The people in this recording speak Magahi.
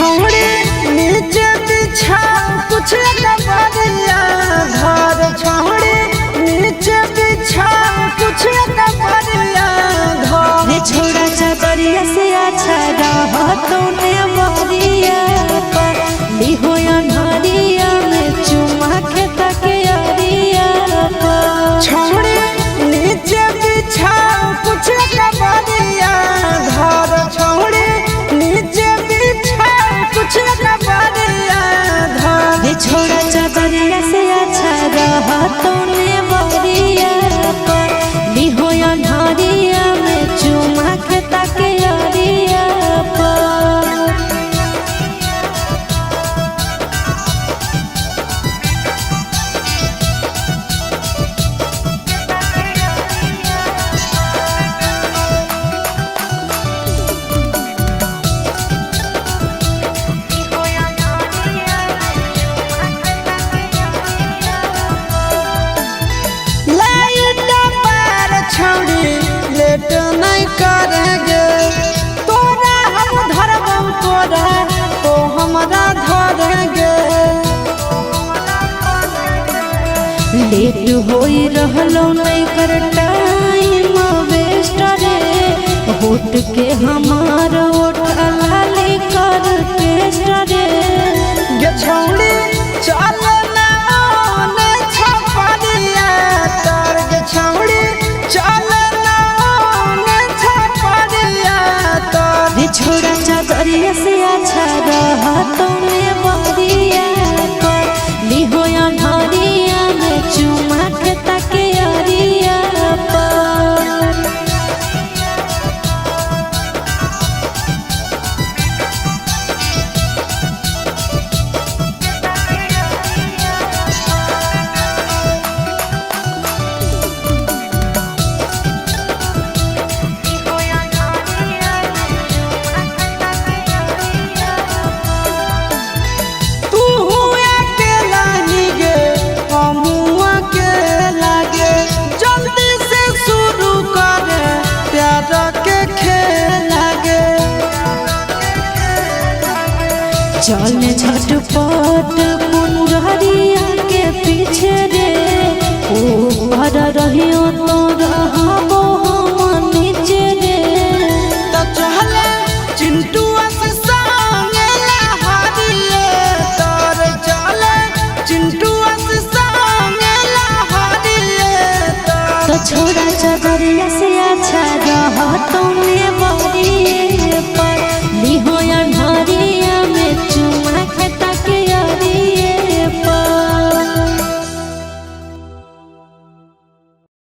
छौड़ी नीचे बिछा कुछ कबरिया धर, छौड़ी नीचे बिछा कुछ कबरिया धर। रे छोड़ा चदरिया से अच्छा रहतो ने बरिया पर लिहो अन्हरिया में चुमा के तके अरिया पर। छौड़ी नीचे बिछा कुछ कबरिया धर, छौड़ी नीचे बिछा कुछ कबरिया धर। रे छोड़ा चदरिया से अच्छा रहतो ने बरिया पर लिहो अन्हरिया में चुमा के तके अरिया पर। लाइट पार छौड़ी लेट नहीं करेंगे, तोरा हम धरबौ तोरा तो हमरा धरेंगे। लेट होई रहलो नहीं कर टाइम वेस्ट रे, होट के हमार ओठ लाली कर टेस्ट रे। गे छौड़ी चल ना ओने छपरिया तर, गे छौड़ी चल ना ओने छपरिया तर। रे छोड़ा चदरिया से अच्छा रहतो ने बरिया पर लिहो अन्हरिया में चुमा के तके अरिया पर। तू अकेला ही गे हमू अकेला गे, जल्दी से शुरू कर प्यार के खेल गे। चल झटपट मुनहरिया के पीछे रे, ऊपर रहियो तो रहबो